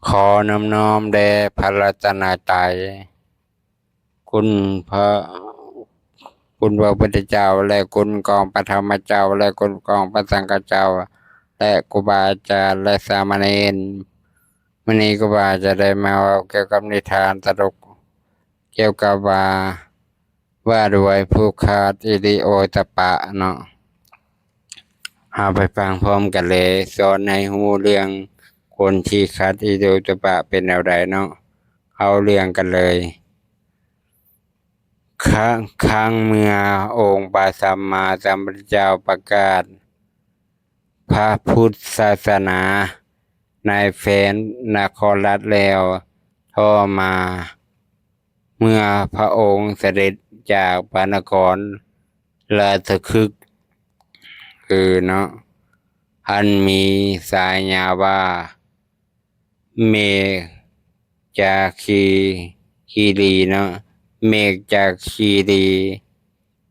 ຂໍນ້ອມນ້ອມແດ່ພະລັດຕະນະໄຕ ຄຸນພະ ຄຸນພະພຸດທະເຈົ້າ ແລະ ຄຸນຂອງພະທຳມະເຈົ້າ ແລະ ຄຸນຂອງພະສັງຄະເຈົ້າ ແລະ ຄູບາອາຈານ ແລະ ສາມະເນນ. ມື້ນີ້ຄູບາຈະໄດ້ມາເວົ້າກ່ຽວກັບນິທານຕະຫຼົກ ກ່ຽວກັບວ່າ ວ່າດ້ວຍຜູ້ຂາດຫິລິໂອດຕະປະເນາະ. ເຮົາໄປຟັງພ້ອມກັນເລີຍ. ສອນໃຫ້ຮູ້ເລື່ອງຄົນທີ່ຂາດຫິລິໂອດຕະປະເປັນແນວໃດເນາະ. ເຂົ້າເລື່ອງກັນເລີຍ. ຄັ້ງ ຄັ້ງເມື່ອອົງພະສຳມາສຳພຸດທະເຈົ້າປະກາດພະພຸດທະສາສະໜາໃນແຄວ້ນນະຄອນລັດແລ້ວ, ຕໍ່ມາເມື່ອພະອົງສະເດັດຈາກພະນະຄອນລາຊະຄຶກ ຄືເນາະ ອັນມີສາຍາວ່າ ເມກຈາຄີຄີລີເນາະ ເມກຈາຄີລີ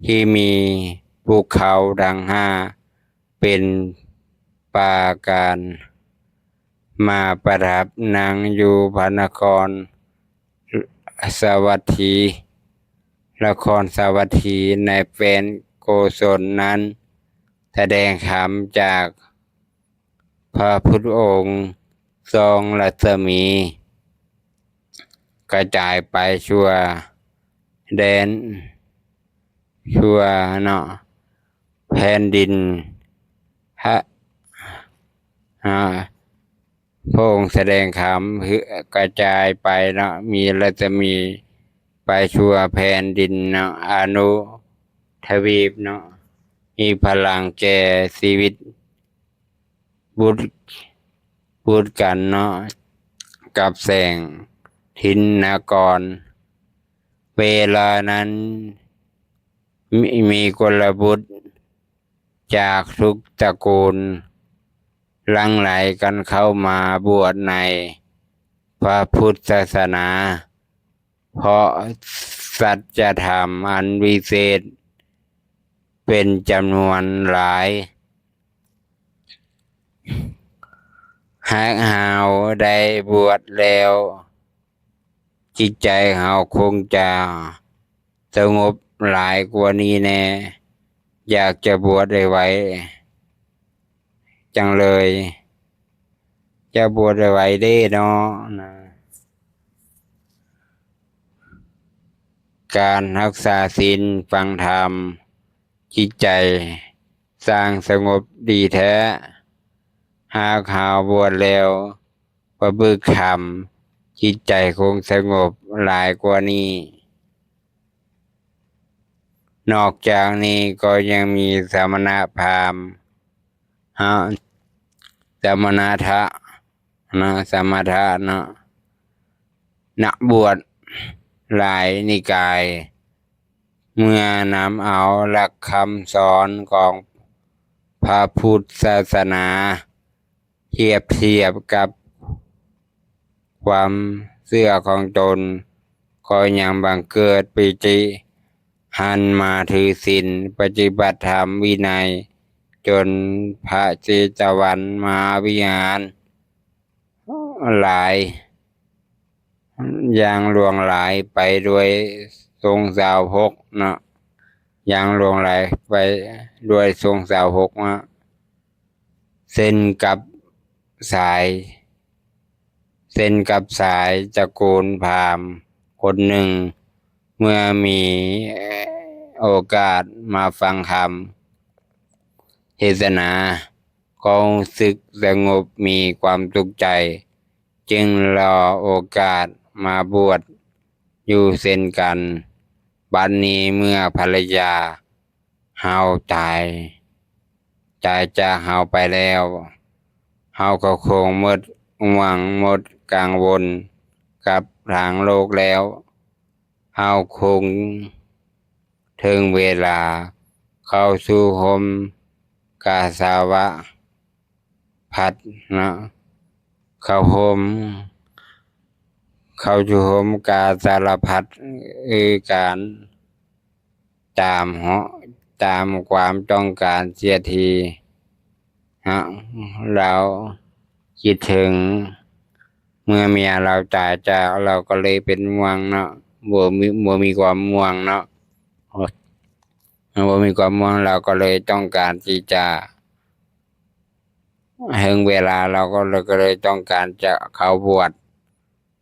ທີ່ມີພູເຂົາທັງຫ້າເປັນປາການ ມາປະທັບນັ່ງຢູ່ພະນະຄອນສາວັດຖີ ນະຄອນສາວັດຖີ ໃນແຄວ້ນໂກສົນນັ້ນ ສະແດງທຳຈາກ ພະພຸດທະອົງ ສ່ອງລັດສະໝີກະຈາຍໄປທົ່ວແດນ ທົ່ວເນາະ ແຜ່ນດິນ ພະ ອາ ພະອົງສະແດງທຳກະຈາຍໄປເນາະ ມີລັດສະໝີໄປທົ່ວແຜ່ນດິນເນາະ ອະນຸທະວີບເນາະ ມີພະລັງແກ່ຊີວິດ ບຸດ ບຸດກັນເນາະ ກັບແສງທິນນະກອນ. ເວລານັ້ນ ມີ ມີກຸນລະບຸດຈາກທຸກຕະກູນ ຫຼັ່ງໄຫຼກັນເຂົ້າມາບວດໃນພະພຸດທະສາສະໜາ ເພາະສັດຈະທຳອັນວິເສດເປັນຈຳນວນຫຼາຍ. ຫາກເຮົາໄດ້ບວດແລ້ວ ຈິດໃຈເຮົາຄົງຈະສະຫງົບຫຼາຍກວ່ານີ້ແນ່. ຢາກຈະບວດໄວໆ ຈັ່ງເລີຍ ຈະບວດໄວໆເດ້ເນາະ. ການຮັກສາສິນ ຟັງທຳ ຈິດໃຈຊ່າງສະຫງົບດີແທ້. ຫາກເຮົາບວດແລ້ວປະພຶດທຳ ຈິດໃຈຄົງສະຫງົບຫຼາຍກວ່ານີ້. ນອກຈາກນີ້ກໍຍັງມີສະມະນະພາມ ຮະ ສະມະນະທະ ນະ ສະມະທະນະ ນັກບວດຫຼາຍນິກາຍ ເມື່ອນຳເອົາຫຼັກຄຳສອນຂອງພະພຸດທະສາສະໜາ ທຽບທຽບກັບຄວາມເຊື່ອຂອງຕົນ ກໍຍັງບັງເກີດປີຕິ ຫັນມາຖືສິນ ປະຕິບັດທຳວິໄນ ຈົນພະເຈຕະວັນມະຫາວິຫານຫຼາຍ ຢ່າງຫຼວງຫຼາຍໄປດ້ວຍສົງຊາວຫົກເນາະ ຢ່າງຫຼວງຫຼາຍໄປດ້ວຍສົງຊາວຫົກເນາະ. ເຊັ່ນກັບສາຍ ເຊັ່ນກັບສາຍຕະກູນພາມຄົນໜຶ່ງ ເມື່ອມີໂອກາດມາຟັງທຳເທສະນາ ກໍຮູ້ສຶກສະຫງົບ ມີຄວາມສຸກໃຈ ຈຶ່ງລໍໂອກາດມາບວດຢູ່ເຊັ່ນກັນ. ບັດນີ້ເມື່ອພັນລະຍາ ເຮົາຕາຍ ຕາຍຈາກເຮົາໄປແລ້ວ ເຮົາກໍຄົງໝົດຫວັງໝົດກັງວົນກັບທາງໂລກແລ້ວ ເຮົາຄົງເຖິງເວລາເຂົ້າສູ່ຮົ່ມກາສາວະພັດເນາະ ເຂົ້າຮົ່ມ ເຂົ້າສູ່ຮົ່ມກາສາລະພັດ ຄືການ ຕາມເຫາະ ຕາມຄວາມຕ້ອງການເສຍທີເນາະ ລາວຄິດເຖິງ ເມື່ອເມຍລາວຕາຍຈາກ ລາວກໍເລີຍເປັນຫ່ວງເນາະ ບໍ່ມີ ບໍ່ມີຄວາມຫ່ວງເນາະ ບໍ່ມີຄວາມຫ່ວງ ລາວກໍເລີຍຕ້ອງການທີ່ຈະ ເຖິງເວລາລາວກໍເລີຍ ກໍເລີຍຕ້ອງການຈະເຂົ້າບວດ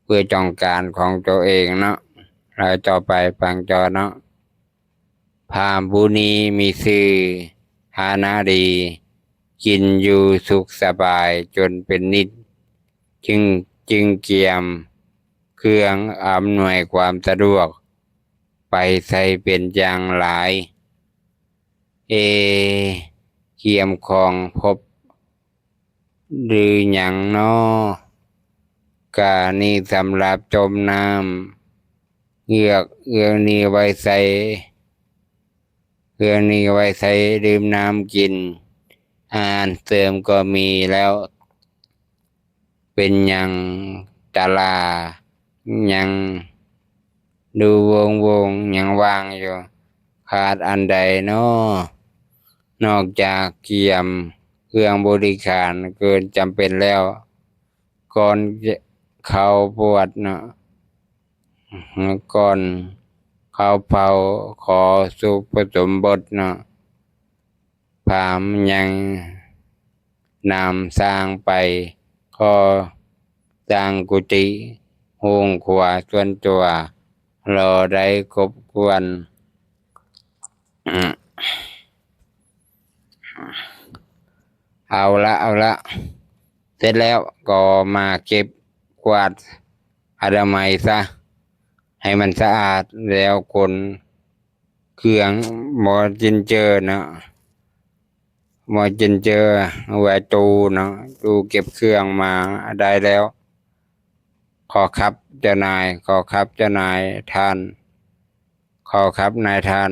ເພື່ອຕ້ອງການຂອງຕົວເອງເນາະ. ແລ້ວຕໍ່ໄປຟັງຕໍ່ເນາະ. ພາມຜູ້ນີ້ມີຊື່ຖານະດີ ກິນຢູ່ສຸກສະບາຍຈົນເປັນນິດ ຈຶ່ງ ຈຶ່ງກຽມເຄື່ອງອຳນວຍຄວາມສະດວກໄປໃສ່ເປັນຢ່າງຫຼາຍ. ເອ ກຽມຂອງພົບ ຫຼືຫຍັງນໍ? ການີ້ສຳລັບຕົ້ມນ້ຳ ເອືອກ ເອືອກນີ້ໄວ້ໃສ່ ເອືອກນີ້ໄວ້ໃສ່ດື່ມນ້ຳກິນ ອາຫານເສີມກໍມີແລ້ວ. ເປັນຫຍັງຕະຫຼາຍັງດູໂວງໆ ຍັງວ່າງຢູ່ ຂາດອັນໃດນໍ? ນອກຈາກກຽມເຄື່ອງບໍລິການເກີນຈຳເປັນແລ້ວ ກ່ອນເຂົ້າບວດເນາະ ກ່ອນເຂົ້າເຝົ້າຂໍສຸປະສົມບົດເນາະ ພາມຍັງນຳຊ່າງໄປກໍ່ສ້າງກຸຕິ ໂຮງຄົວສ່ວນຕົວ ລໍໄດ້ຄົບຖ້ວນ. ເອົາລະ ເອົາລະ ເສັດແລ້ວກໍມາເກັບກວາດອະນາໄມຊະ ໃຫ້ມັນສະອາດ ແລ້ວຂົນເຄື່ອງມອດເຈັນເຈີເນາະ ມອດເຈັນເຈີ ແວ່ຕູ້ເນາະ ຕູ້ເກັບເຄື່ອງມາໄດ້ແລ້ວ. ຂໍຂັບເຈົ້ານາຍ ຂໍຂັບເຈົ້ານາຍທ່ານ ຂໍຂັບນາຍທ່ານ.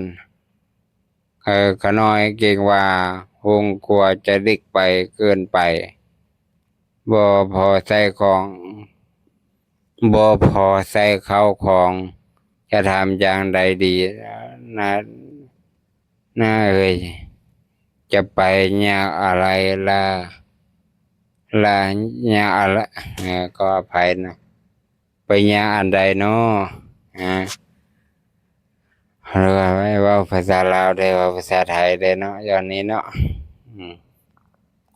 ເອີ ຂ້ານ້ອຍເກງວ່າໂຮງຄົວຈະເລັກໄປເກີນໄປ ບໍ່ພໍໃສ່ຂອງ ບໍ່ພໍໃສ່ເຂົ້າຂອງ ຈະທຳຢ່າງໃດດີ ນາ ນາເອີຍ ຈະໄປຍາກອາໄລລະ ລະຍາກອາໄລ ເອີ ຂໍອະໄພນະ ໄປຍາກອັນໃດນໍ? ອາ ເວົ້າພາສາລາວໄດ້ ເວົ້າພາສາໄທໄດ້ເນາະ ຢ່າງນີ້ເນາະ ອືມ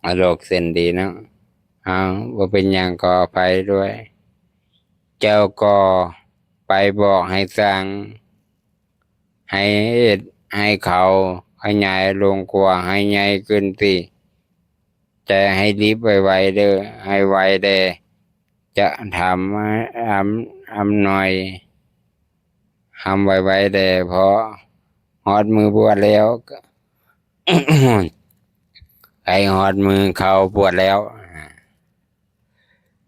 ອາລົກເສັ້ນດີເນາະ. ເອົາ ບໍ່ເປັນຫຍັງ ຂໍອະໄພດ້ວຍ. ເຈົ້າກໍໄປບອກໃຫ້ສ້າງ ໃຫ້ເຮັດ ໃຫ້ເຂົາຂະຫຍາຍໂຮງຄົວໃຫ້ໃຫຍ່ຂຶ້ນຕິ ແຕ່ໃຫ້ລີບໄວໆເດີ້ ໃຫ້ໄວແດ່ ຈະທຳ ອຳ ອຳນວຍ ທຳໄວໆແດ່ ເພາະຮອດມື້ບວດແລ້ວ ໃກ້ຮອດມື້ເຂົ້າບວດແລ້ວ.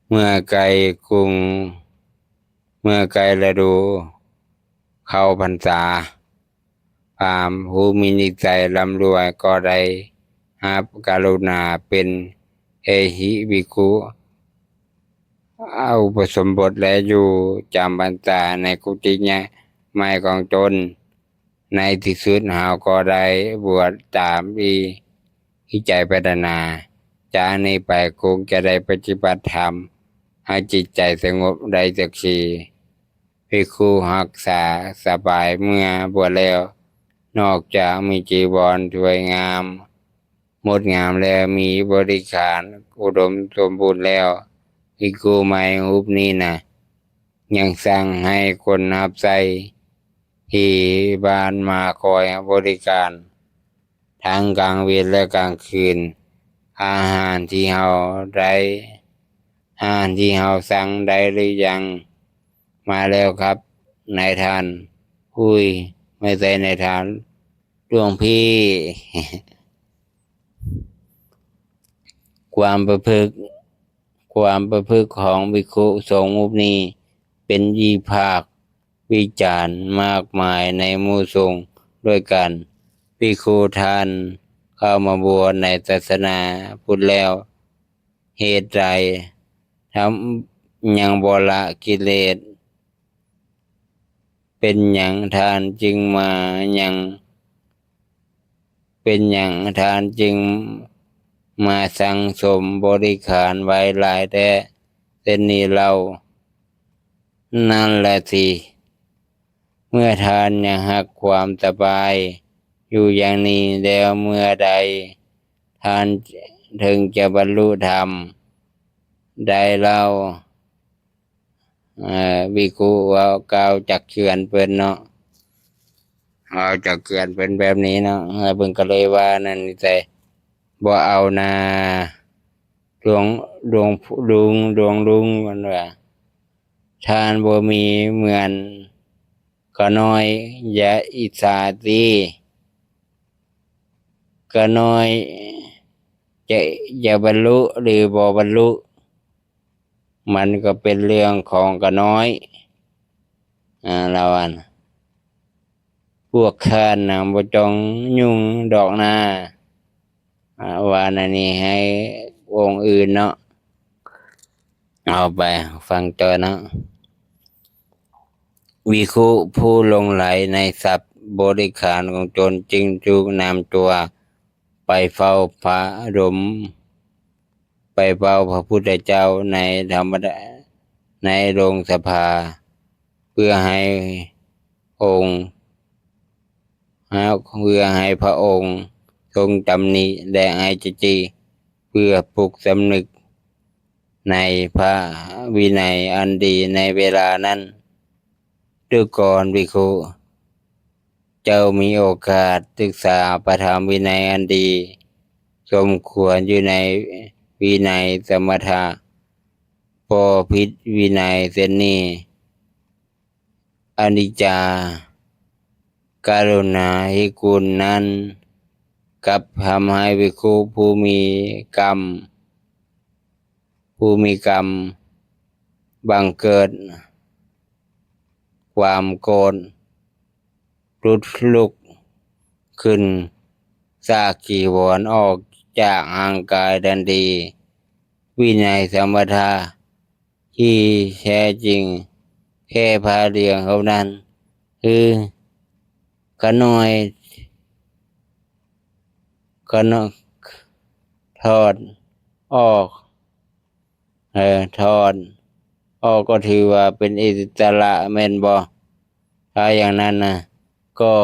ເມື່ອໃກ້ກຸງ ເມື່ອໃກ້ລະດູເຂົ້າພັນສາ ພາມຜູ້ມີນິໄສລ່ຳລວຍກໍໄດ້ຮັບກະລຸນາເປັນເອຫິພິກຂຸ ອຸປະສົມບົດ ແລະ ຢູ່ຈຳພັນສາໃນກຸຕິໃໝ່ຂອງຕົນ. ໃນທີ່ສຸດເຮົາກໍໄດ້ບວດຕາມທີ່ ທີ່ໃຈປາດຖະໜາ. ຈາກນີ້ໄປຄົງຈະໄດ້ປະຕິບັດທຳໃຫ້ຈິດໃຈສະຫງົບໄດ້ສັກທີ. ພິກຂຸຮັກສາສະບາຍເມື່ອບວດແລ້ວ ນອກຈາກມີຈີວອນສວຍງາມ ງົດງາມ ແລະ ມີບໍລິຂານອຸດົມສົມບູນແລ້ວ, ພິກຂຸໃໝ່ຮູບນີ້ນະ ຍັງສັ່ງໃຫ້ຄົນຮັບໃຊ້ທີ່ບ້ານມາຄອຍບໍລິການທັງກາງເວັນ ແລະ ກາງຄືນ. ອາຫານທີ່ເຮົາໄດ້ ອາຫານທີ່ເຮົາສັ່ງໄດ້ຫຼືຍັງ? ມາແລ້ວຄັບນາຍທ່ານ. ອຸ້ຍ ບໍ່ໃຊ່ນາຍທ່ານ ຫຼວງພີ່. ຄວາມປະພຶດ ຄວາມປະພຶດຂອງພິກຂຸສົງຮູບນີ້ເປັນທີ່ພາກວິຈານມາກມາຍໃນໝູ່ສົງດ້ວຍກັນ. ພິກຂຸທ່ານເຂົ້າມາບວດໃນສາສະໜາພຸດແລ້ວ ເຫດໃດທຳ ຍັງບໍ່ລະກິເລດ? ເປັນຫຍັງທ່ານຈຶ່ງມາຍັງ ເປັນຫຍັງທ່ານຈຶ່ງມາສັ່ງສົມບໍລິຂານໄວ້ຫຼາຍແທ້? ຊັ່ນນີ້ເລົ່າ? ນັ້ນລະຊິ ເມື່ອທ່ານຍັງຮັກຄວາມສະບາຍຢູ່ຢ່າງນີ້ແລ້ວ ເມື່ອໃດທ່ານເຖິງຈະບັນລຸທຳໄດ້ເລົ່າ? ເອີ ວິກຂຸເວົ້າ ກ່າວຕັກເຕືອນເພິ່ນເນາະ ເວົ້າຕັກເຕືອນເພິ່ນແບບນີ້ເນາະ ແລ້ວເພິ່ນກໍເລີຍວ່ານັ້ນ ແຕ່ບໍ່ເອົານາ ຫຼວງ ຫຼວງ ຫຼວງ ຫຼວງລຸງ ເພິ່ນວ່າ ທ່ານບໍ່ມີເໝືອນກະນ້ອຍ ຢ່າອິດສາຕິ ກະນ້ອຍຈະ ຈະບັນລຸ ຫຼື ບໍ່ບັນລຸ ມັນກໍເປັນເລື່ອງຂອງກະນ້ອຍ ອາ ລາວວ່າ ພວກທ່ານນະບໍ່ຕ້ອງຫຍຸ້ງດອກນາ ອາ ວ່າແນວນີ້ໃຫ້ອົງອື່ນເນາະ ເອົາໄປຟັງຕໍ່ເນາະ. ວິກຂຸຜູ້ຫຼົງໄຫຼໃນຊັບບໍລິຂານຂອງຕົນ ຈຶ່ງຖືກນຳຕົວໄປເຝົ້າພະດົມ ໄປເຝົ້າພະພຸດທະເຈົ້າໃນທຳມະດາ ໃນໂລງສະພາ ເພື່ອໃຫ້ອົງ ເພື່ອໃຫ້ພະອົງຊົງຕຳໜິ ແລະ ໃຫ້ຈະຈີ ເພື່ອປຸກສຳນຶກໃນພະວິໄນອັນດີໃນເວລານັ້ນ. ດູກ່ອນ ພິກຂຸ ເຈົ້າມີໂອກາດສຶກສາພະທຳວິໄນອັນດີສົມຄວນຢູ່ໃນວິໄນສະມະຖະ ບໍ່ຜິດວິໄນເຊັ່ນນີ້. ອະນິດຈາກະລຸນາທິຄຸນນັ້ນ ກັບທຳໃຫ້ພິກຂຸຜູ້ມີກຳ ຜູ້ມີກຳບັງເກີດຄວາມໂກດ ລຸດລຸກຂຶ້ນ ສາກຈີວອນອອກຈາກຮ່າງກາຍທັນທີ. ວິໄນສະມະຖະທີ່ແທ້ຈິງ ແຄ່ຜ້າເຫຼືອງເທົ່ານັ້ນ ຄືຂະນ້ອຍ ຂະນ້ອຍ ຖອດອອກ ເອີ ຖອດອອກກໍຖືວ່າເປັນອິດສະຫຼະແມ່ນບໍ່? ຖ້າຢ່າງນັ້ນນະ ກໍ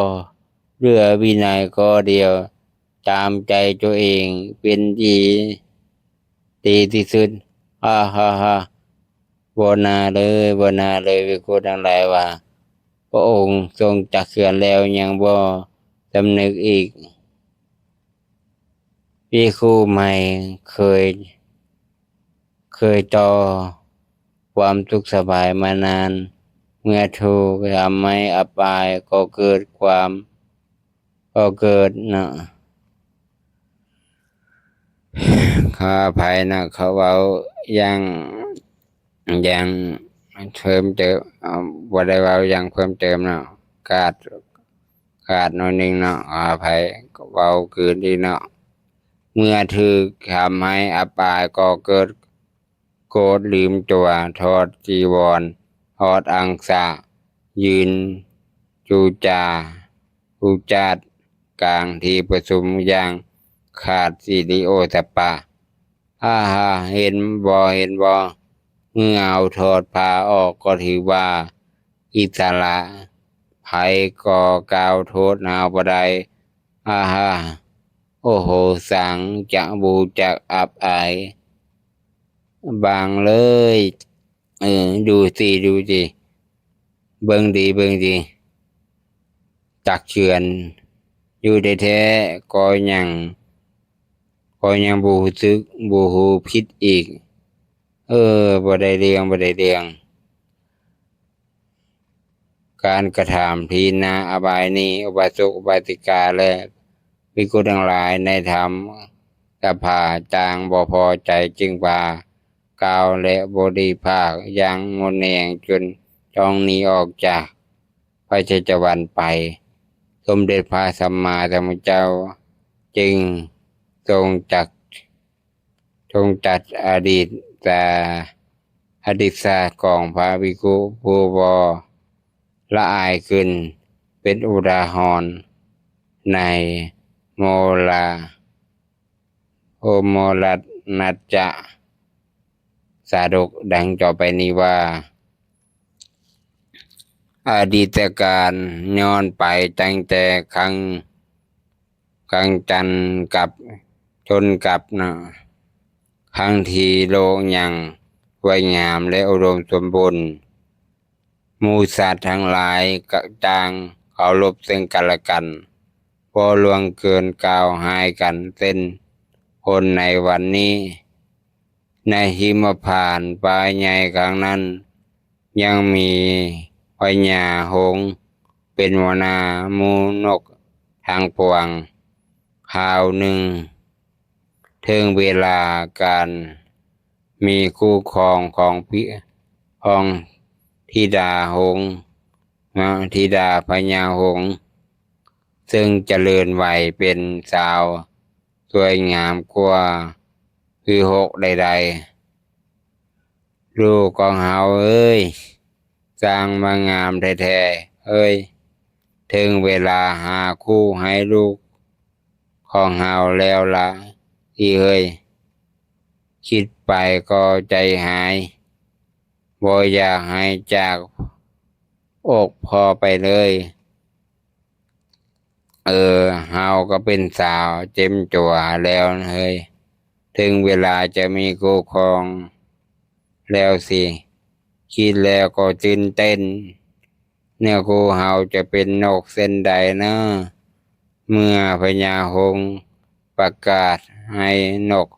ເຫຼືອວິໄນຂໍ້ດຽວ ຕາມໃຈຕົວເອງເປັນດີ ດີທີ່ສຸດ. ຮາຮາຮາ ບໍ່ໜ້າເລີຍ ບໍ່ໜ້າເລີຍ ພິກຂຸທັງຫຼາຍວ່າ ພະອົງຊົງຕັກເຕືອນແລ້ວຍັງບໍ່ສຳນຶກອີກ. ພິກຂຸໃໝ່ເຄີຍ ເຄີຍຕໍ່ຄວາມສຸກສະບາຍມານານ ເມື່ອຖືກທຳໃຫ້ອັບອາຍກໍເກີດຄວາມ ກໍເກີດເນາະ ຂໍອະໄພເນາະ ເຂົາເວົ້າຢ່າງ ຢ່າງເພີ່ມເຕີມ ເອົາ ບໍ່ໄດ້ເວົ້າຢ່າງເພີ່ມເຕີມເນາະ ຂາດ ຂາດໜ້ອຍໜຶ່ງເນາະ ຂໍອະໄພ ເວົ້າຄືນອີກເນາະ ເມື່ອຖືກທຳໃຫ້ອັບອາຍກໍເກີດ ໂກດລືມຕົວ ຖອດຈີວອນ ຖອດອັງສະ ຢືນຈູຈາ ອູຈາດກາງທີ່ປະຊຸມຢ່າງຂາດສິລິໂອຕະປະ. ອາຮາ ເຫັນບໍ່ ເຫັນບໍ່? ເມື່ອເຮົາຖອດຜ້າອອກກໍຖືວ່າອິດສະຫຼະ, ໃຜກໍກ່າວໂທດເຮົາບໍ່ໄດ້. ອາຮາ ໂອ້ໂຫ ຊ່າງຈະບໍ່ຮູ້ຈັກອັບອາຍບາງເລີຍ. ເອີ ດູຊິ ດູຊິ ເບິ່ງດີ ເບິ່ງດີ ຕັກເຕືອນຢູ່ແທ້ໆ ກໍຍັງ ກໍຍັງບໍ່ຮູ້ສຶກ ບໍ່ຮູ້ຜິດອີກ. ເອີ ບໍ່ໄດ້ເລື່ອງ ບໍ່ໄດ້ເລື່ອງ. ການກະທຳທີ່ໜ້າອະບາຍນີ້ ອຸບາສົກ ອຸບາສິກາ ແລະ ພິກຂຸທັງຫຼາຍໃນທຳສະພາຕ່າງບໍ່ພໍໃຈ ຈຶ່ງພາກ່າວ ແລະ ບໍລິພາກຢ່າງຮຸນແຮງ ຈົນຕ້ອງໜີອອກຈາກພະໄຊຍະວັນໄປ. ສົມເດັດພະສຳມາສຳພຸດທະເຈົ້າຈຶ່ງຊົງຈັກ ຊົງຈັດອະດີດສາ ອະດີດຊາດຂອງພະພິກຂຸຜູ້ບໍ່ລະອາຍຂຶ້ນເປັນອຸທາຫອນໃນໂມລະ ໂອໂມລະນັດຈະ ຕາດົກດັ່ງຕໍ່ໄປນີ້ວ່າ ອະດີດຕະການຍ້ອນໄປຕັ້ງແຕ່ຄັ້ງ ຄັ້ງຈັນກັບ ຈົນກັບເນາະ ຄັ້ງທີ່ໂລກຍັງສວຍງາມ ແລະ ອຸດົມສົມບູນ. ໝູສັດທັງຫຼາຍກະຕ່າງເຄົາລົບເຊິ່ງກັນແລະກັນ, ບໍ່ລ່ວງເກີນກ່າວຮ້າຍກັນເຊັ່ນຄົນໃນວັນນີ້. ໃນຫິມະພານປ່າໃຫຍ່ຄັ້ງນັ້ນ ຍັງມີພະຍາຫົງເປັນຫົວໜ້າໝູ່ນົກທັງປວງ. ຄາວໜຶ່ງ ເຖິງເວລາການມີຄູ່ຄອງຂອງພິ ຂອງທິດາຫົງເນາະ, ທິດາພະຍາຫົງ ເຊິ່ງຈະເລີນໄວເປັນສາວສວຍງາມກວ່າວິຫົກໃດໆ. ລູກຂອງເຮົາເອີຍ, ຊ່າງມາງາມແທ້ໆເອີຍ, ເຖິງເວລາຫາຄູ່ໃຫ້ລູກຂອງເຮົາແລ້ວລະອີເອີຍ. ຄິດໄປກໍໃຈຫາຍ, ບໍ່ຢາກໃຫ້ຈາກອົກພໍ່ໄປເລີຍ. ເອີ ເຮົາກໍເປັນສາວເຕັມຕົວແລ້ວເຮີ້ຍ, ເຖິງເວລາຈະມີຄູ່ຄອງແລ້ວຊິ. ຄິດແລ້ວກໍຕື່ນເຕັ້ນ, ເນື້ອຄູ່ເຮົາຈະເປັນນົກເຊັ່ນໃດເນາະ? ເມື່ອພະຍາຫົງປະກາດໃຫ້ນົກ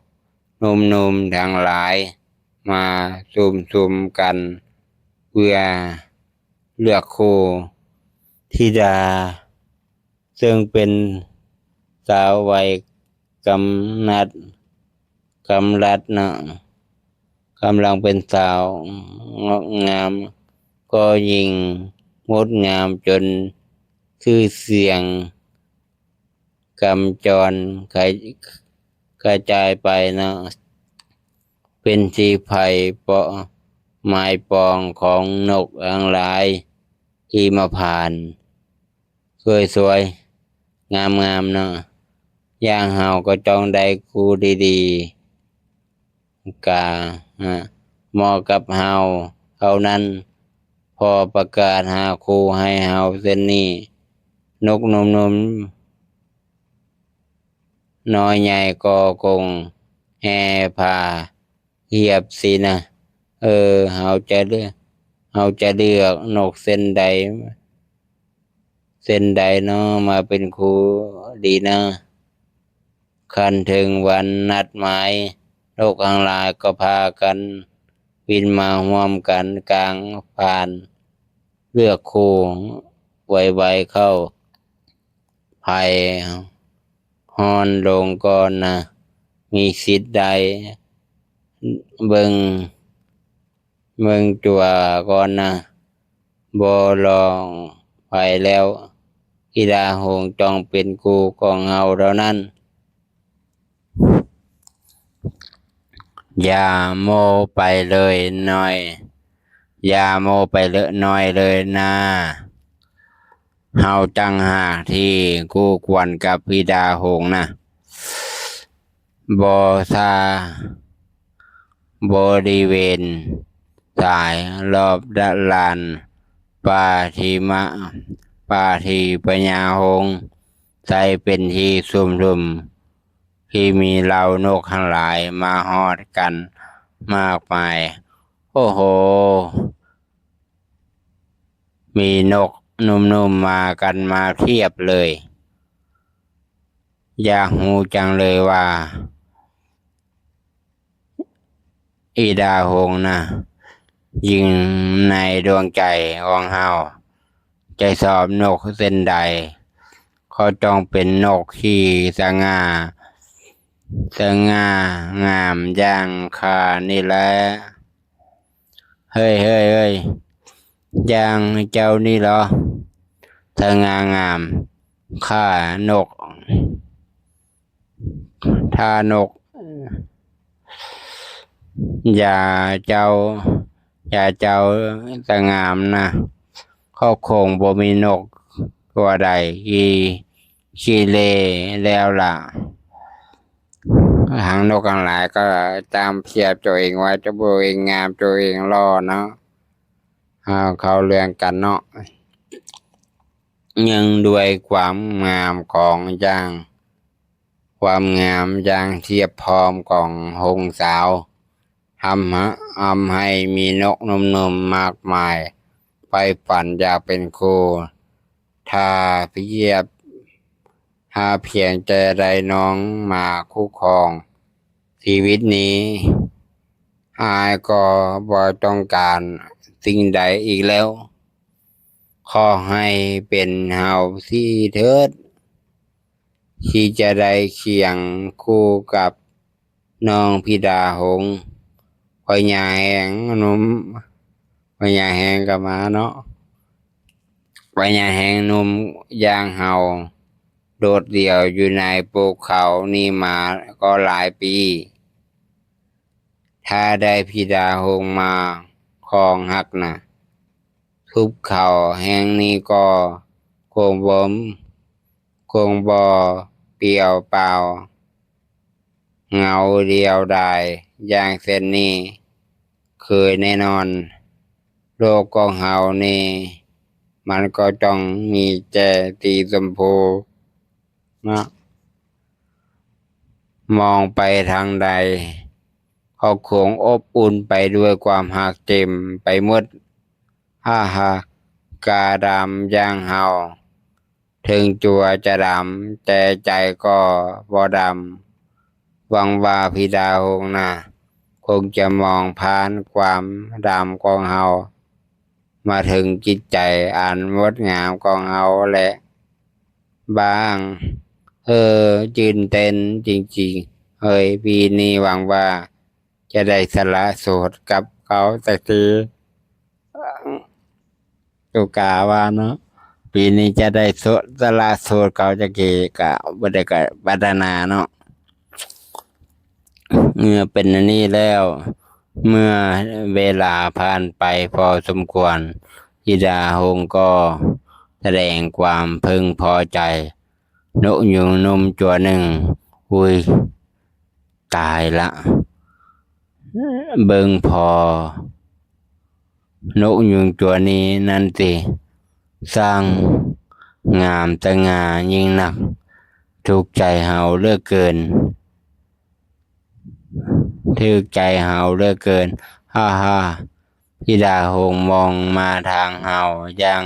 ໜຸ່ມໆທັງຫຼາຍມາຊຸມໆກັນເພື່ອເລືອກຄູ່, ທິດາເຊິ່ງເປັນສາວໄວກຳນັດ ກຳລັດເນາະ, ກຳລັງເປັນສາວງອກງາມ, ກໍຍິ່ງງົດງາມຈົນຊື່ສຽງກຳຈອນກະ ກະຈາຍໄປເນາະ, ເປັນທີ່ໃຜເປາະໝາຍປອງຂອງນົກທັງຫຼາຍທີ່ມາຜ່ານ. ສວຍໆ ງາມໆເນາະ, ຢ່າງເຮົາກໍຕ້ອງໄດ້ຄູ່ດີໆ ກະເໝາະກັບເຮົາເທົ່ານັ້ນ. ພໍປະກາດຫາຄູ່ໃຫ້ເຮົາເຊັ່ນນີ້, ນົກໜຸ່ມໆນ້ອຍໃຫຍ່ກໍຄົງແຫ່ພາຮຽບຊິນະ. ເອີ ເຮົາຈະເລືອກ ເຮົາຈະເລືອກນົກເຊັ່ນໃດ ເຊັ່ນໃດນໍ ມາເປັນຄູ່ດີນະ? ຄັນເຖິງວັນນັດໝາຍ, ນົກທັງຫຼາຍກໍພາກັນບິນມາຮ່ວມກັນກາງຜ່ານເລືອກຄູ່ໄວໆເຂົ້າ. ໃຜຮ້ອນລົງກ່ອນນະ ມີສິດໄດ້ເບິ່ງ ເບິ່ງຕົວກ່ອນນະ, ບໍ່ລອງໃຜແລ້ວ, ທິດາຫົງຕ້ອງເປັນຄູ່ຂອງເຮົາເທົ່ານັ້ນ. ຢ່າໂມ້ໄປເລີຍນ້ອຍ, ຢ່າໂມ້ໄປເລີຍນ້ອຍເລີຍນາ. ເຮົາຕ່າງຫາກທີ່ຄູ່ຄວນກັບທິດາຫົງນະ. ບໍ່ຊ້າ ບໍລິເວນສາຍລອບລານປ່າທີ່ມະ ປ່າທີ່ພະຍາຫົງໃຊ້ເປັນທີ່ຊຸມນຸມ ທີ່ມີເຫຼົ່ານົກທັງຫຼາຍມາຮອດກັນມາກມາຍ. ໂອ້ໂຫ ມີນົກໜຸ່ມໆມາກັນມາພຽບເລີຍ. ຢາກຮູ້ຈັງເລີຍວ່າ ອີດາຫົງນະ ຍິງໃນດວງໃຈຂອງເຮົາ ຈະຊອບນົກເຊັ່ນໃດ ກໍຕ້ອງເປັນນົກທີ່ສະຫງ່າ ສະຫງ່າງາມຢ່າງຂ້ານີ້ແຫຼະ. ເຮີ້ຍ ເຮີ້ຍ ເຮີ້ຍ ຢ່າງເຈົ້ານີ້ເຫລອ ສະຫງ່າງາມ ຂ້ານົກ ຖ້ານົກ ຢ່າເຈົ້າ ຢ່າເຈົ້າສະຫງ່າງາມນະ ກໍຄົງບໍ່ມີນົກຕົວໃດທີ່ຂີ້ເລແລ້ວລະ. ຫາງນົກທັງຫຼາຍກໍຕາມປຽບຕົວເອງວ່າຕົວເອງງາມ ຕົວເອງຫຼໍ່ເນາະ. ເຮົາເຂົ້າເລື່ອງກັນເນາະ. ເນື່ອງດ້ວຍຄວາມງາມຂອງຢ່າງ ຄວາມງາມຢ່າງທຽບພ້ອມຂອງຫົງສາວ ທຳ ທຳໃຫ້ມີນົກໜຸ່ມໆມາກມາຍໃຝ່ຝັນຢາກເປັນຄູ່. ຖ້າພຽບ ຖ້າພຽງແຕ່ໄດ້ນ້ອງມາຄຸ້ມຄອງຊີວິດນີ້, ອ້າຍກໍບໍ່ຕ້ອງການສິ່ງໃດອີກແລ້ວ. ຂໍໃຫ້ເປັນເຮົາຊີ້ເຖີດ ທີ່ຈະໄດ້ຄຽງຄູ່ກັບນ້ອງທິດາຫົງ. ພະຍາແຮງໜຸ່ມ ພະຍາແຮງກໍມາເນາະ. ພະຍາແຮງໜຸ່ມຢ່າງເຮົາ ໂດດດ່ຽວຢູ່ໃນພູເຂົານີ້ມາກໍຫຼາຍປີ. ຖ້າໄດ້ທິດາຫົງມາຄອງຮັກນະ, ພູເຂົາແຫ່ງນີ້ກໍຄົງບໍ່ ຄົງບໍ່ປ່ຽວເປົ່າ ເຫງົາດຽວດາຍຢ່າງເຊັ່ນນີ້ເຄີຍແນ່ນອນ. ໂລກຂອງເຮົານີ້ມັນກໍຕ້ອງມີແຕ່ສີຊົມພູເນາະ. ມອງໄປທາງໃດກໍຄົງອົບອຸ່ນໄປດ້ວຍຄວາມຮັກເຕັມໄປໝົດ. ຫາຫາກາດຳຢ່າງເຮົາ ເຖິງຕົວຈະດຳ ແຕ່ໃຈກໍບໍ່ດຳ. ຫວັງວ່າທິດາຫົງນະ ຄົງຈະມອງຜ່ານຄວາມດຳຂອງເຮົາ ມາເຖິງຈິດໃຈອັນງົດງາມຂອງເຮົາແລະ ບ້າງ. ເອີ ຕື່ນເຕັ້ນຈິງໆເອີຍ ປີນີ້ຫວັງວ່າຈະໄດ້ສະຫຼະໂສດກັບເຂົາຈັກທີ. ໂຕກາວ່າເນາະ ປີນີ້ຈະໄດ້ໂສດ ສະຫຼະໂສດເຂົາຈັກທີ ກະບໍ່ໄດ້ກະປາດຖະໜາເນາະ. ເມື່ອເປັນອັນນີ້ແລ້ວ ເມື່ອເວລາຜ່ານໄປພໍສົມຄວນ, ທິດາຫົງກໍສະແດງຄວາມເພິ່ງພໍໃຈ. ນົກຍຸງໜຸ່ມຕົວໜຶ່ງ ອຸຍ ຕາຍລະ ເບິ່ງພໍ ນົກຍຸງຕົວນີ້ນັ້ນຕິ ຊ່າງງາມສະຫງ່າຍິ່ງນັກ ຖືກໃຈເຮົາເຫຼືອເກີນ ຖືກໃຈເຮົາເຫຼືອເກີນ ຮາຮາ. ທິດາຫົງມອງມາທາງເຮົາຢ່າງ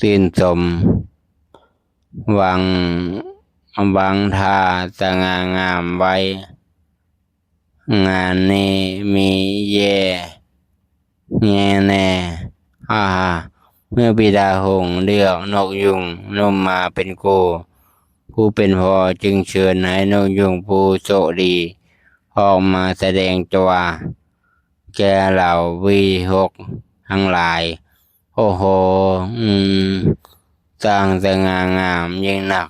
ຊື່ນຊົມ ຫວັງ ຫວັງທ່າສະຫງ່າງາມໄວ້ ງານນີ້ມີແຍ່ ແຍ່ແນ່ ຮາຮາ. ເມື່ອທິດາຫົງເລືອກນົກຍຸງໜຸ່ມມາເປັນຄູ່, ຜູ້ເປັນພໍ່ຈຶ່ງເຊີນໃຫ້ນົກຍຸງຜູ້ໂຊກດີອອກມາສະແດງຕົວ ແກ່ເຫຼົ່າວິຫົກທັງຫຼາຍ. ໂອ້ໂຫ ອືມ ຊ່າງສະຫງ່າງາມຍິ່ງນັກ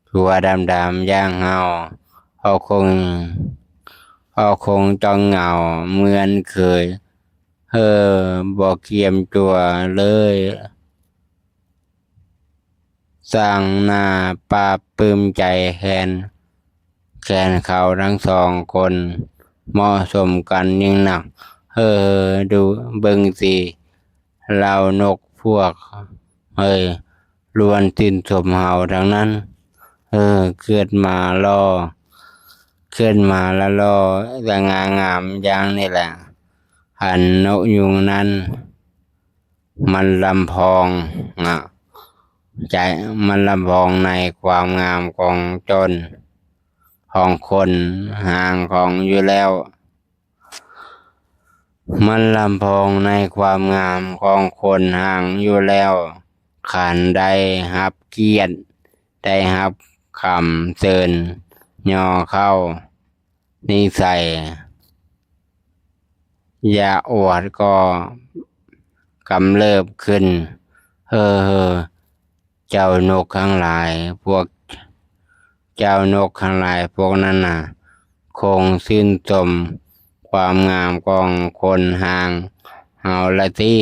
ຕົວດຳໆຢ່າງເຮົາ ເຮົາຄົງ ເຮົາຄົງຕ້ອງເຫງົາເໝືອນເຄີຍ ເຮີ ບໍ່ກຽມຕົວເລີຍ. ຊ່າງໜ້າປາບປຶ້ມໃຈແທນ ແຂນເຂົາທັງສອງຄົນເໝາະສົມກັນຍິ່ງນັກ. ເຮີ ດູເບິ່ງຊິ ເຫຼົ່ານົກພວກເຮີ ລ້ວນຊື່ນຊົມເຮົາທັງນັ້ນ. ເຮີ ເກີດມາຫຼໍ່ ເກີດມາລະຫຼໍ່ ສະຫງ່າງາມຢ່າງນີ້ແຫຼະ. ອັນນົກຍຸງນັ້ນ ມັນລຳພອງນະ ໃຈ ມັນລຳພອງໃນຄວາມງາມຂອງຕົນ ຂອງຄົນຮ່າງຂອງຢູ່ແລ້ວ ມັນລຳພອງໃນຄວາມງາມຂອງຄົນຮ່າງຢູ່ແລ້ວ. ຄັນໄດ້ຮັບກຽດ ໄດ້ຮັບຄຳເຊີນຍໍເຂົ້າ ນິໄສຢາກອວດກໍກຳເລີບຂຶ້ນ. ເຮີ ເຮີ ເຈົ້ານົກທັງຫຼາຍພວກ ເຈົ້ານົກທັງຫຼາຍພວກນັ້ນນະ ຄົງຊື່ນຊົມຄວາມງາມຂອງຄົນຮ່າງເຮົາລະຕິ.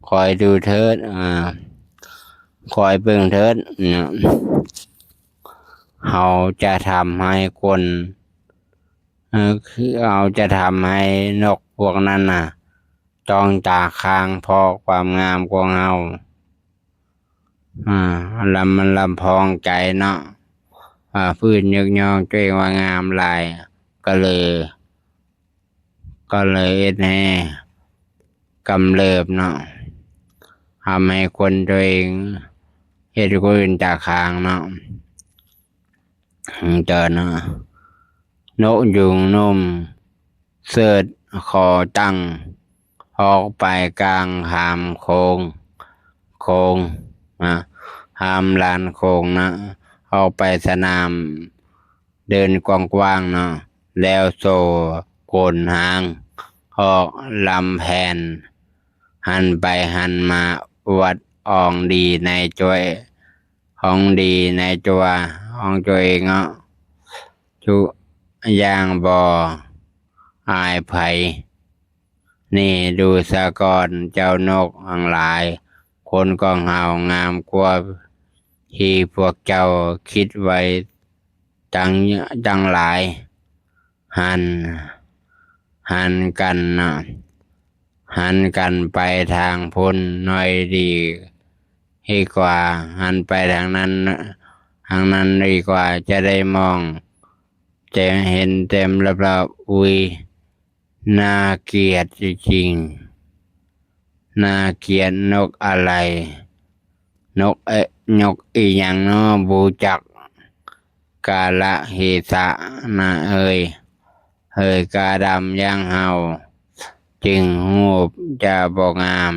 ຄອຍດູເທີດ ອາ ຄອຍເບິ່ງເທີດ. ເຮົາຈະທຳໃຫ້ຄົນ ເອີ ເຮົາຈະທຳໃຫ້ນົກພວກນັ້ນນະ ຈ້ອງຕາຄ້າງເພາະຄວາມງາມຂອງເຮົາ. ອາ ລຳ ລຳພອງໃຈເນາະ ອາ ຟື້ນຍົກຍ້ອງຕົວເອງວ່າງາມຫຼາຍ ກໍເລີຍ ກໍເລີຍເຮັດໃຫ້ກຳເລີບເນາະ ທຳໃຫ້ຄົນຕົວເອງ ເຮັດຄົນອື່ນຕາຄ້າງເນາະ. ເຈົ້າເນາະ ນົກຍຸງໜຸ່ມເສີດຂໍຕັ້ງ ອອກໄປກາງຂາມໂຂງ ໂຂງນະ ຂ້າມລານໂຂງນະ ອອກໄປສະໜາມເດີ່ນກວ້າງໆເນາະ ແລ້ວໂຊໂກນຫາງ ອອກລຳແຜ່ນ ຫັນໄປຫັນມາ ອວດອອງດີໃນຕົວ ຂອງດີໃນຕົວຂອງຕົວເອງເນາະ ທຸກຢ່າງບໍ່ອາຍໃຜ. ນີ້ດູສາກ່ອນເຈົ້ານົກທັງຫຼາຍ ຄົນຂອງເຮົາງາມກວ່າທີ່ພວກເຈົ້າຄິດໄວ້ຕັ້ງ ຕັ້ງຫຼາຍ. ຫັນ ຫັນກັນນະ ຫັນກັນໄປທາງພຸ້ນໜ້ອຍດີ ດີກວ່າ ຫັນໄປທາງນັ້ນ ທາງນັ້ນດີກວ່າ ຈະໄດ້ມອງ ຈະເຫັນເຕັມລອບໆ. ອຸຍ ໜ້າກຽດຈິງໆ ໜ້າກຽດນົກອາໄລ ນົກ ເອີ ນົກອີ່ຫຍັງເນາະ ບໍ່ຮູ້ຈັກກາລະເທສະນະເອີຍ ເຮີຍກາດຳຢ່າງເຮົາ ຈຶ່ງຮູບຈະບໍ່ງາມ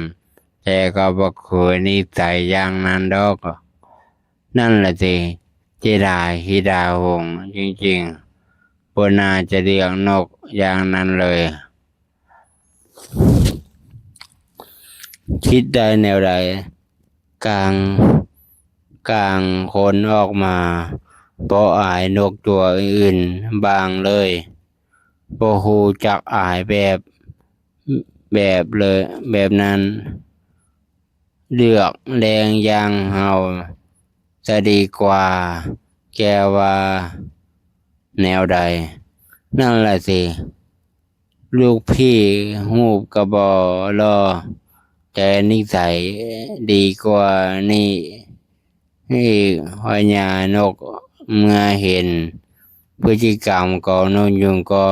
ແຕ່ກໍບໍ່ຄືນິໄສຢ່າງນັ້ນດອກ. ນັ້ນລະຕິ ເຈດາຍທິດາຫົງຈິງໆ ບໍ່ໜ້າຈະເລືອກນົກຢ່າງນັ້ນເລີຍ. ຄິດໄດ້ແນວໃດ ກາງ ກາງຄົນອອກມາ ບໍ່ອາຍນົກຕົວອື່ນບ້າງເລີຍ ບໍ່ຮູ້ຈັກອາຍແບບ ແບບເລີຍ ແບບນັ້ນ ເລືອກແລ້ງຢ່າງເຮົາຊະດີກວ່າ ແກວ່າແນວໃດ? ນັ້ນລະຊິ ລູກພີ່ຮູບກະບໍ່ຫຼໍ່ ແຕ່ນິໄສດີກວ່ານີ້ອີກ. ພະຍານົກເມື່ອເຫັນພຶດຕິກຳຂອງນົກຍຸງກໍ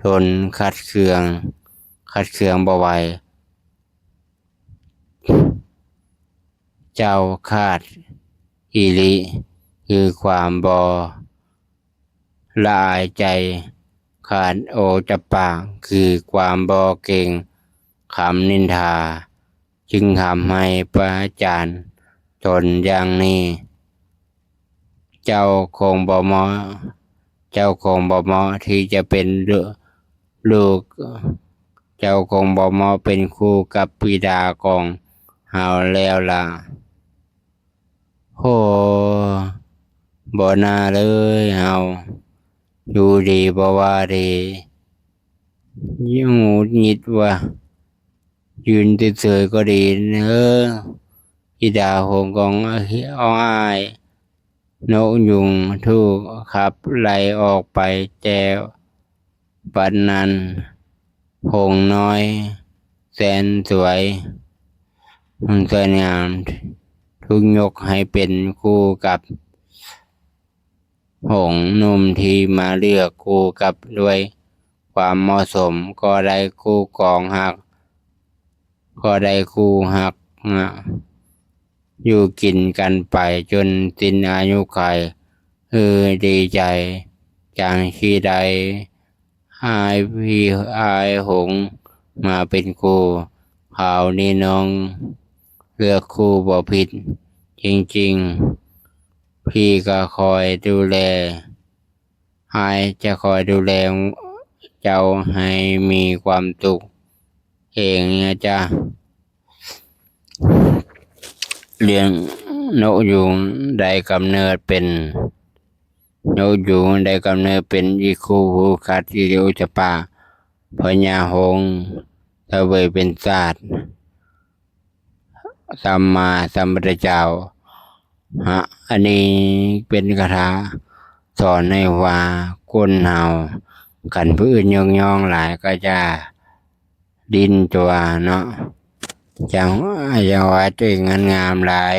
ທົນຂັດເຄືອງ ຂັດເຄືອງບໍ່ໄຫວ. ເຈົ້າຂາດອີ່ຫຼີ ຄືຄວາມບໍ່ລະອາຍໃຈ, ຂາດໂອຕະປະ ຄືຄວາມບໍ່ເກງຄຳນິນທາ, ຈຶ່ງທຳໃຫ້ປະຈານຕົນຢ່າງນີ້. ເຈົ້າຄົງບໍ່ເໝາະ ເຈົ້າຄົງບໍ່ເໝາະທີ່ຈະເປັນລູກ ລູກ ເຈົ້າຄົງບໍ່ເໝາະເປັນຄູ່ກັບບິດາຂອງເຮົາແລ້ວລະ. ໂຫ ບໍ່ໜ້າເລີຍເຮົາ ຢູ່ດີບໍ່ວ່າດີ ຫງຸດຫງິດວ່າ ຢືນເສີຍໆກໍດີເນີ. ທິດາຫົງຂອງອອງອ້າຍນົກຍຸງຖືກຂັບໄລ່ອອກໄປແຕ່ບັດນັ້ນ ຫົງນ້ອຍແສນສວຍ ຫົງສວຍງາມ ຖືກຍົກໃຫ້ເປັນຄູ່ກັບ ຫົງໜຸ່ມທີ່ມາເລືອກຄູ່ກັບດ້ວຍຄວາມເໝາະສົມ ກໍໄດ້ຄູ່ຄອງຮັກ ກໍໄດ້ຄູ່ຮັກ ຢູ່ກິນກັນໄປຈົນສິ້ນອາຍຸໄຂ. ເອີ ດີໃຈຈັງທີ່ໄດ້ ອ້າຍພີ່ ອ້າຍຫົງມາເປັນຄູ່. ຄາວນີ້ນ້ອງເລືອກຄູ່ບໍ່ຜິດຈິງໆ. ພີ່ກະຄອຍດູແລ ອ້າຍຈະຄອຍດູແລເຈົ້າໃຫ້ມີຄວາມສຸກເອງນະຈ໊ະ. ເລື່ອງນົກຍຸງໄດ້ກຳເນີດເປັນ ນົກຍຸງໄດ້ກຳເນີດເປັນອີກຄູ່ຜູ້ຂັດອີລິອຸດຕະປະ ພະຍາຫົງສະເຫວີຍເປັນຊາດ ສຳມາສຳພຸດທະເຈົ້າ ຮະ ອັນນີ້ເປັນຄາຖາສອນໃຫ້ວ່າ ຄົນເຮົາ ຄັນຜູ້ອື່ນຍົກຍ້ອງຫຼາຍກໍຢ່າດິ້ນຕົວເນາະ ຢ່າ ຢ່າວ່າຕົວເອງງາມຫຼາຍ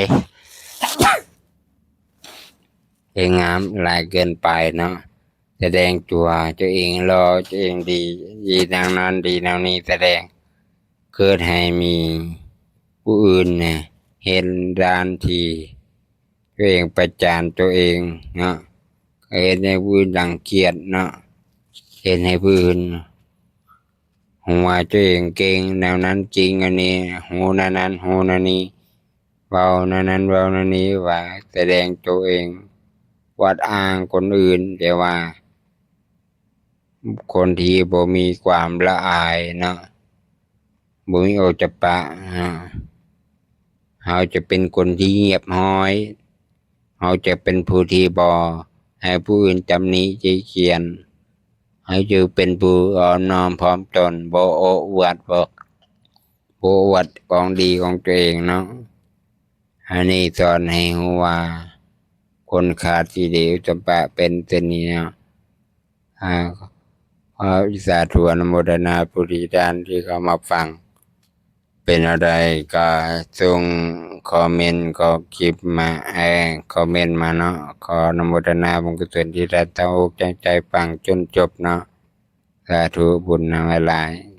ເອງງາມຫຼາຍເກີນໄປເນາະ ສະແດງຕົວຕົວເອງຫຼໍ່ ຕົວເອງດີ ດີແນວນັ້ນດີແນວນີ້ ສະແດງ ເກີດໃຫ້ມີຜູ້ອື່ນນະເຫັນດ້ານທີ່ຕົວເອງປະຈານຕົວເອງເນາະ ເຮັດໃຫ້ຜູ້ອື່ນລັງກຽດເນາະ ເຮັດໃຫ້ຜູ້ອື່ນຮູ້ວ່າຕົວເອງເກັ່ງແນວນັ້ນເກັ່ງອັນນີ້ ຮູ້ແນວນັ້ນຮູ້ແນວນີ້ ເວົ້າແນວນັ້ນເວົ້າແນວນີ້ ວ່າສະແດງຕົວເອງ ອວດອ້າງຄົນອື່ນ ແຕ່ວ່າ ຄົນທີ່ບໍ່ມີຄວາມລະອາຍເນາະ ບໍ່ມີໂອຈະປະເນາະ ເຮົາຈະເປັນຄົນທີ່ຮຽບຮ້ອຍ ເຮົາຈະເປັນຜູ້ທີ່ບໍ່ໃຫ້ຜູ້ອື່ນຕຳໜິຕິຕຽນ ເຮົາຈະເປັນຜູ້ອ່ອນນ້ອມຖ່ອມຕົນ ບໍ່ໂອ້ອວດ ບໍ່ ບໍ່ອວດຂອງດີຂອງຕົວເອງເນາະ ອັນນີ້ສອນໃຫ້ຮູ້ວ່າ ຄົນຂາດສິລິອຸດສຳປະເປັນເຊັ່ນນີ້ເນາະ ອາ ຂໍສາທຸອະນຸໂມທະນາບຸນທ່ານທີ່ເຂົ້າມາຟັງ ເປັນແນວໃດກໍສົ່ງຄອມເມັນ ຄລິບມາ ເອີ ຄອມເມັນມາເນາະ ຂໍອະນຸໂມທະນາບຸນກຸສົນທີ່ທ່ານຕັ້ງອົກຕັ້ງໃຈຟັງຈົນຈົບເນາະ ສາທຸບຸນນຳຫຼາຍໆ.